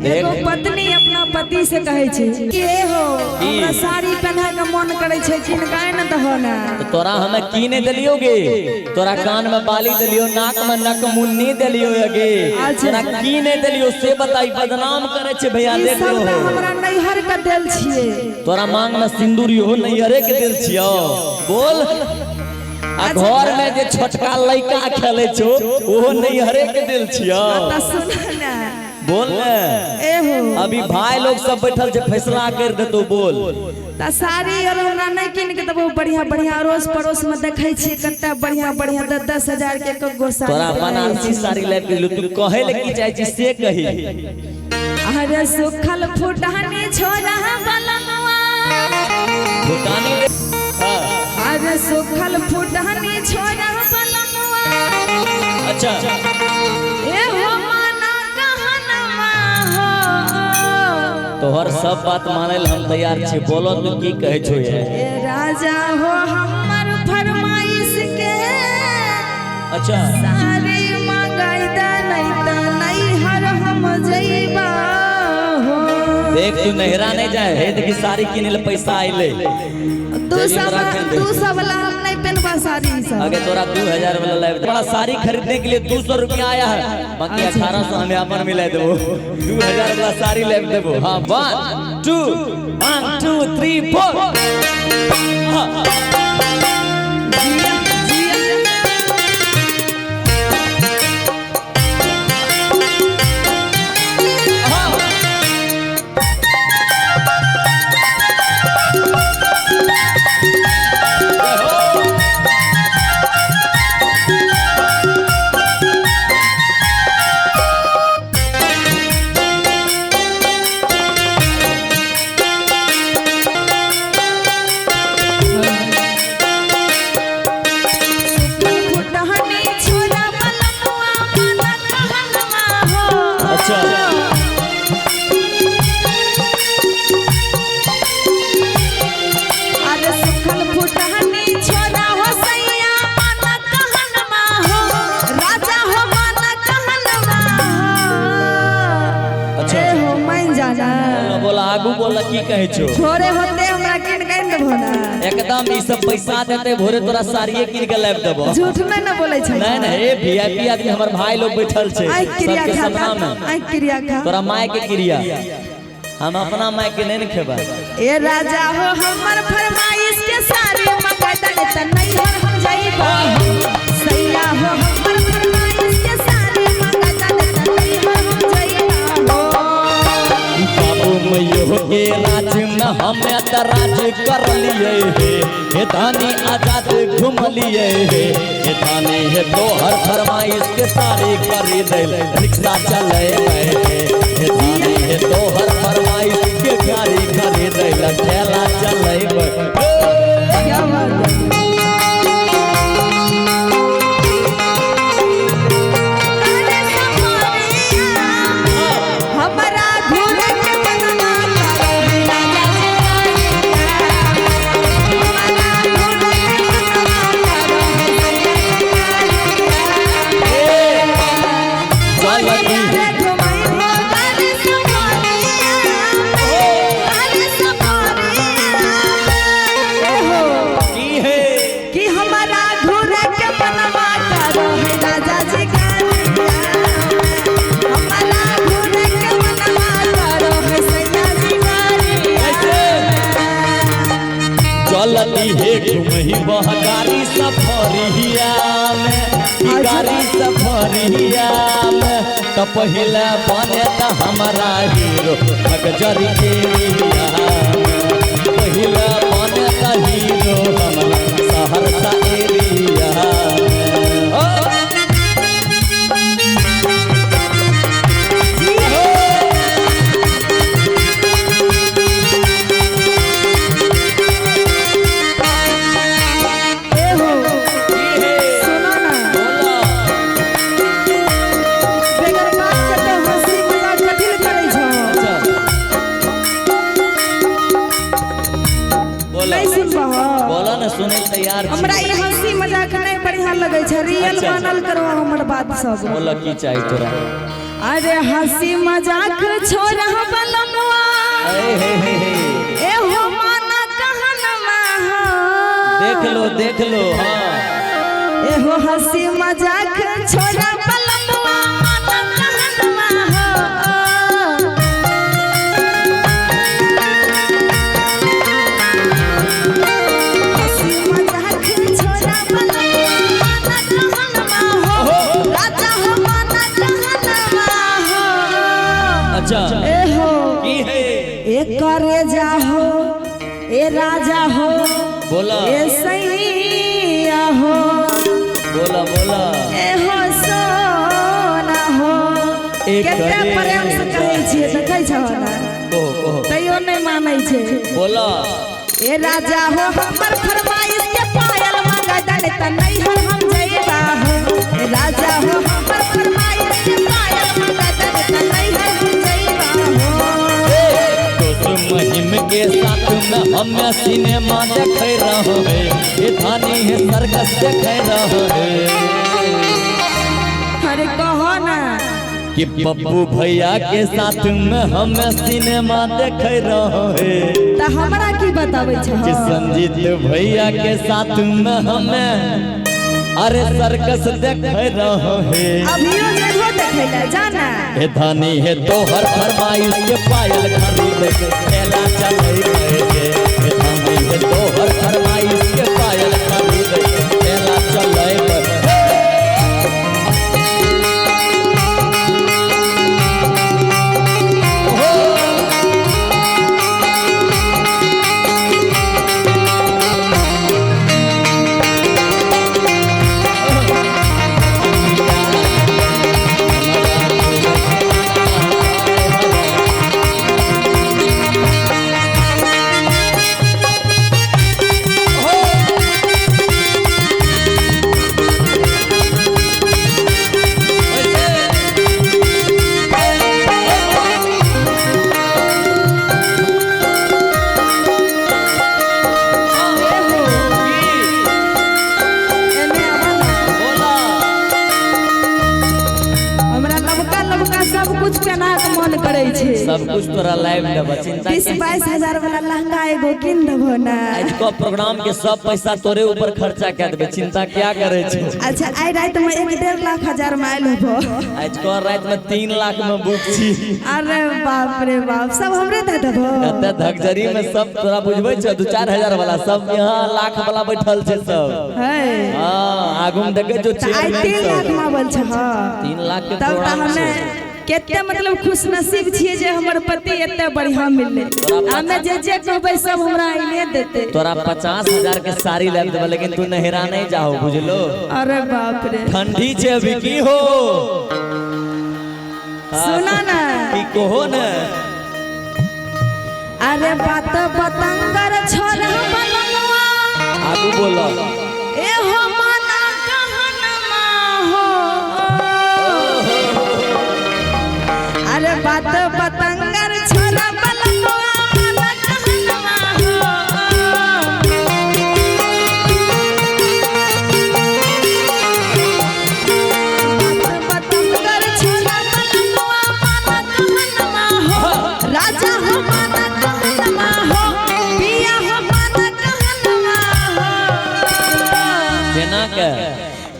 एगो पत्नी अपना पति से कहै छै के हो हमरा साड़ी पहने के मन करै छै किनकाय न दहो ना। तो तोरा हमें की नहीं दिलियो गे? तोरा कान में बाली दिलियो, नाक में नकमुन्नी दिलियो गे, तोरा की नहीं दिलियो से बताई? बदनाम करे छे भैया। देख लो हमरा नैहर के देल छिए। तोरा मांग में सिंदूर यो नैहरे के देल छियो। बोल आ घर में जे छोटका लड़का खेले छो ओहो नैहरे के देल छियो। त सुन ना बोल ने ए हो अभी भाई लोग सब बैठल छे फैसला कर देतो। बोल त साड़ी और हमरा नहीं किन के देबो। बढ़िया बढ़िया अड़ोस पड़ोस में देखै छी कत्ता बढ़िया बढ़िया 10-10 हजार के एक गो साड़ी। तोरा बनारसी साड़ी लाबि देलु, तू कहै ले की चाहै छी से कही। अरे सुखल फुटानी छोरा बलमवा फुटानी। अरे सुखल फुटानी छोरा बलमवा। अच्छा ए हो माना कहनमा हो। तोहर सब बात मानै ल हम तैयार छी। बोलो तू की कहै छो? ए राजा हो हमर फरमाइश के अच्छा साड़ी मंगाई दे नहीं त नैहर हम जइबा हो। देख तू नैहरा नहीं जाए हे, देखी साड़ी किने ले पैसा आइले। तू सब ला हम नहीं पहनबा साड़ी सब। अगे तोरा 2000 वाला लाइव बड़ा साड़ी खरीदने के लिए 200 रुपया आया है, बाकी 1800 हमें अपन मिला देबो। 2000 वाला साड़ी लाइव देबो। हां 1 2 1 2 3 4। आगू बोला की कहै छो? भोरे होते हमरा किन किन देबो ना। एकदम ई सब पैसा देते भोरे तोरा साड़िए किन के लाइव देबो। झूठ में न बोलै छै। नहीं नहीं ए वीआईपी आदमी हमर भाई लोग बैठल छै सबके सामना में। आई क्रिया खा तोरा my के क्रिया, हम अपना my के नहीं खेबा। ए राजा हो हमर फरमाइश के साड़ी मंगा दे त नैहर हम जइबा। सैया हो हमर फरमाइश के साड़ी मंगा दे त नैहर हम जइबा हो। बाबू मैयो के राज में हम राज कर लिए हे, हे धानी आजाद घूम लिए हे, हे धानी हे तोहर फरमाइश के साड़ी खरीद रिक्शा चले हे, हे धानी हे तोहर फरमाइश के गाड़ी खरीद ठेला चले। क्या बात है। चलती हे घुमही बहगारी सफरिया में, गाड़ी सफरिया में त पहिला बने त हमारा हीरो खगजरी एरिया में, पहिला बने त हीरो हमरा सहरसा एरिया में। हमरा ई हंसी मजाक नहीं बढ़िया लगे छै, रियल मानल करो हमर बात सब। बोला की चाही तोरा? अरे हंसी मजाक छोरा देख लो देख लो। हाँ एहो हंसी मजाक छोड़ा पलंगवा माना कहनवा हो। हंसी मजाक छोड़ा पलंगवा माना कहनवा हो, राजा हो माना कहनवा हो। अच्छा एहो की है ए करे जाहो ए राजा हो, बोला ए सैया हो, बोला बोला ए हो सोना हो। ए केते करे प्रेम से कहै छियै देखै छहो ना, कहो कहो तैयो नहि मानै छै। बोला ए राजा हो हमर फरमाइश के पायल मंगा दे त नैहर हम जइबा हो। ए राजा हो हमर फरमाइश के पायल मंगा दे त नैहर हम जइबा हो। दोस्त महिम के साथ में हम सिनेमा देख रहो है, ये धानी है सर्कस देख रहो है। अरे कहो ना कि पप्पू भैया के साथ में हम सिनेमा देख रहो है, त हमरा की बताबै छहो कि संजीत भैया के साथ में हमें अरे सर्कस देख रहो है। अभियो जइबो देखै ले जाना। हे धानी हे तोहर फरमाइश के पायल खरीद के मेला चलै के। हे धानी हे तोहर फरमाइश के पायल खरीद के मेला चलै के। एने आबा ना। बोला हमरा लबका लबका सब कुछ पहना के मन करै छै। सब कुछ तोरा लाइव देबा, चिंता 20-22 हजार वाला लहंगा एगो किन देबो ना। आज को प्रोग्राम के सब पैसा तोरे ऊपर खर्चा कर देबे, चिंता क्या करे छे। अच्छा आइ रात में 1-1.5 लाख हजार में आयल होबो। आज को रात में 3 लाख में बुक छी। अरे बाप रे बाप, सब हमरे दे देबो। एते धकजरी में सब तोरा बुझबै छै, 2-4 हजार वाला सब यहाँ लाख वाला बैठल छै सब। है हां आगू में देखे जो त आइ 3 लाख में आबल छ। 3 लाख के तब त प्रोग्राम हमे छै। केते मतलब खुश नसीब छियै जे हमर पति एते बढ़िया मिलले। हमे जे जे कहबै सब हमरा आइने देते। तोरा 50,000 के साड़ी लाबि देबो, लेकिन तू नहिरा नहीं जाहो बुझलो। अरे बाप रे ठंडी छै अभी की हो। सुना ना की कहो ना। अरे बात पतंगर छोड़ा पलंगवा आगू बोलो ए हो माना कहनमा हो। अरे बात पतंगर छोड़ा पलंगवा माना कहनमा हो। बात पतंगर छोड़ा पलंगवा माना कहनमा हो, राजा हो माना कहनमा हो, पिया हो माना कहनमा हो। केना के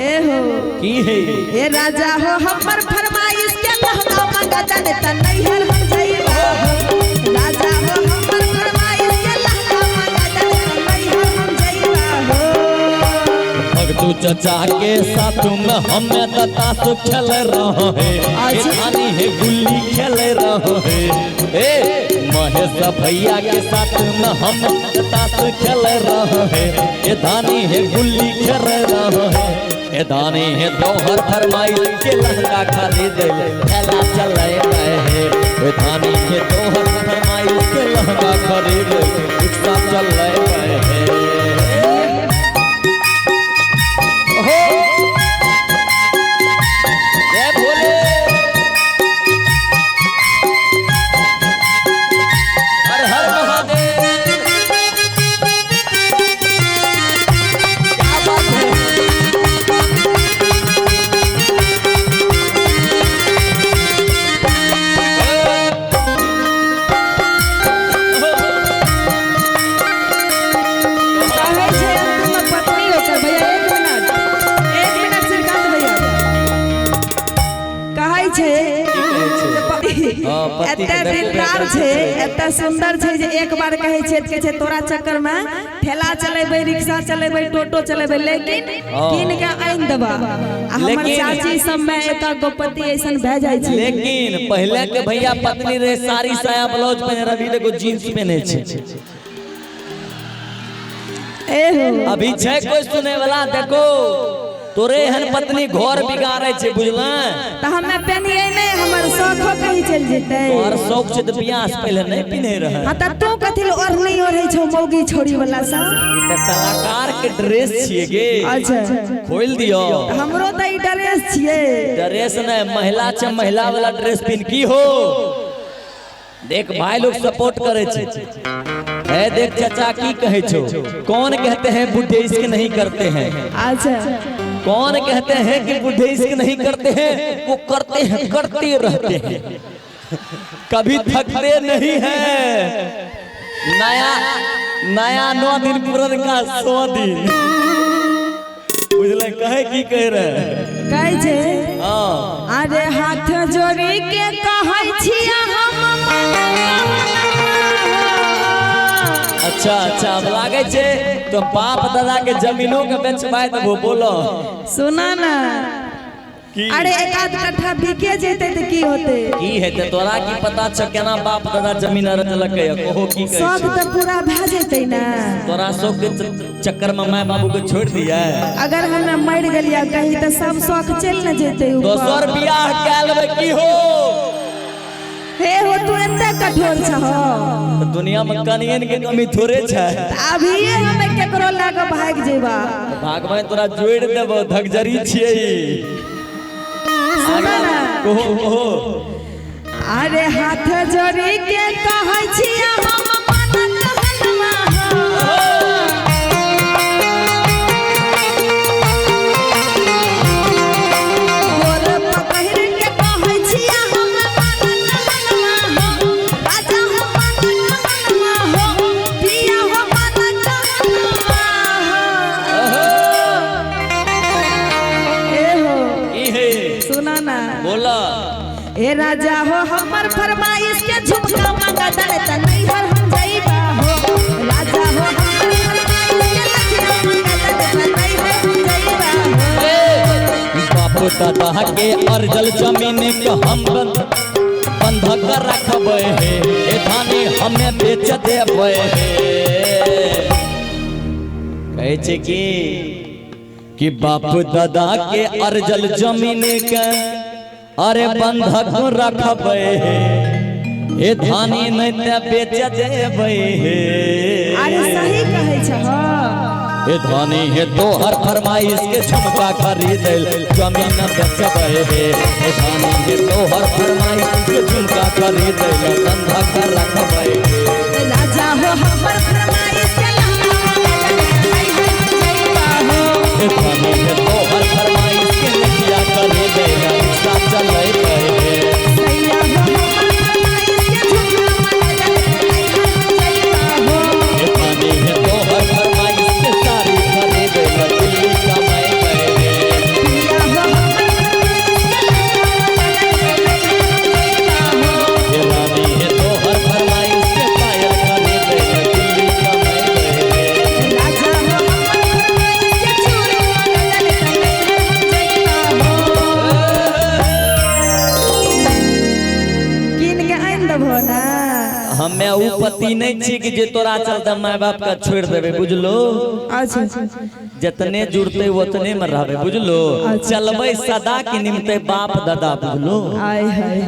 ए हो की है ए राजा हो हमर फरमाइश के लहंगा मंगा दे त नैहर हम जइबा हो। राजा हो हमर फरमाइश के लहंगा मंगा दे त नैहर हम जइबा हो। भगतू चचा के साथ में हमें त ताश खेल रहो है, हे धानी हे गुल्ली खेल रहो है। ए महेश भैया के साथ में हम ताश खेल रहो है, हे धानी हे गुल्ली खेल रहो है। हे धानी हे तोहर फरमाइश के लहंगा खरीद खेला चले रहे है। हे धानी हे तोहर फरमाइश के लहंगा खरीद रिक्शा चले रहे है। हो जय भोले। हर हर महादेव। क्या बात है। हाँ, पति के एते देखबे दिलदार करै छै, एते सुंदर छै जे एक बार कहै छै कहै छै तोरा चक्कर में ठेला चलेबै, रिक्शा चलेबै, टोटो चलेबै, लेकिन कीन के आनि देबा। आ हमर चाची सब में एक गो पति ऐसन भए जाइ छै। लेकिन पहले के भैया पत्नी रहे साड़ी साया ब्लाउज पहने, रवि देखो जींस पहने छै। एहो अभी छै कोई सुने वाला? देखो तोरे एहन पत्नी घर बिगाड़े छै, बुझल? त हमे पहनिए नहीं, हमर शौखो कहीं चल जेतै। तोहर शौक छै त बियाह से पहले नहीं पिन्हे रहे। हां त तू कथी ले ओढ़नी ओढ़ै छौ मौगी छोड़ी वाला सब? त कलाकार के ड्रेस छिए गे। अच्छा खोल दियो। हमरो त ई ड्रेस छिए। ड्रेस नहीं, महिला छै, महिला वाला ड्रेस पिन की हो। देख भाई लोग सपोर्ट करे छे। है देख चाचा की कहे छो, कौन कहते हैं बूढ़े इश्क नहीं करते हैं? अच्छा कौन कहते हैं कि बूढ़े इश्क नहीं करते हैं? वो करते हैं, करते रहते हैं, कभी थकते नहीं हैं। नया नया 9 दिन पुरनका 100 दिन, बुझले? कहे की कह रहे? कहै छै हाँ। अरे हाथ जोड़ी के कहै छियै हम। अच्छा अच्छा, अब लागे छे तो बाप दादा के जमीनों के बेचवाए देबो। बोलो सुना ना की? अरे एक आध कट्ठा बिके जेते त की होते? की हेते तोरा की पता छ केना बाप दादा जमीन रचलकै? कहो की कहै शौक त पूरा भए जेते ना। तोरा शौक के चक्कर में my बाबू के छोड़ दिया? अगर हम मर गेलिया कहीं त सब शौक चल न जेते ऊपर। दोसर बियाह कै लेबै की हो? हे हो तू एते कठोर छह। तो दुनिया में कनियन के कमी थोड़े छै। अभी हमें केकरो लग भाग जेबा। भागबै तोरा जोड़ देबो, धगजरी छियै। सुना ना कहो कहो। अरे हाथ जोड़ी के कहै छियै हम मानत हलवा हो। गोर पकड़ के कहै छियै हम मानत हलवा हो। राजा हो मानत हलवा हो, पिया हो मानत हलवा हो। ए हो की हे? सुना ना। बोला। ए राजा हो हमर फरमाइश के झुमका मांगा दे त नैहर हम जइबा हो। राजा हो हमर फरमाइश के लखिया मांगा दे त नैहर हम जइबा हो। बाप दादा के अर्जल जमीन के हम बंधक रखबै हे, ए धानी हमें बेच देबै हे। कहै छै कि बाप दादा के अर्जल जमीन के अरे बंधक रखबै हे, ए धानी नहीं ते बेच देबै हे। अरे सही कहै छह। हे धानी हे तोहर फरमाइश के झुमका खरीदल जमीन बेचबै हे। हे धानी हे तोहर फरमाइश के झुमका खरीदल बंधक रखबै हे। राजा हो हमर फरमाइश के लहंगा मांगा दे त नैहर हम जइबा हो। हे धानी हे तोहर फरमाइश के लखिया खरीदल रिक्शा चलैबै हे। सैया हो हमर फरमाइश के झुमका मांगा दे त नैहर हम जइबा हो। हे धानी हे तोहर फरमाइश के साड़ी खरीदल दिल्ली कमैबै हे। पिया हो हमर फरमाइश के लहंगा मांगा दे त नैहर हम जइबा हो। हे रानी हे तोहर फरमाइश के पायल खरीदल दिल्ली कमैबै हे। राजा हो हमर फरमाइश के चूड़ी मांगा दे त नैहर हम जइबा हो। कीन के आनि देबहो ना। हमे उ पति नहीं छी कि जे तोरा चलते my बाप का छोड़ देबे, बुझलो? अच्छा जितने जुड़ते उतने में रहबे, बुझलो? चलबै सदा के निमते बाप दादा, बुझलो? आय हाय।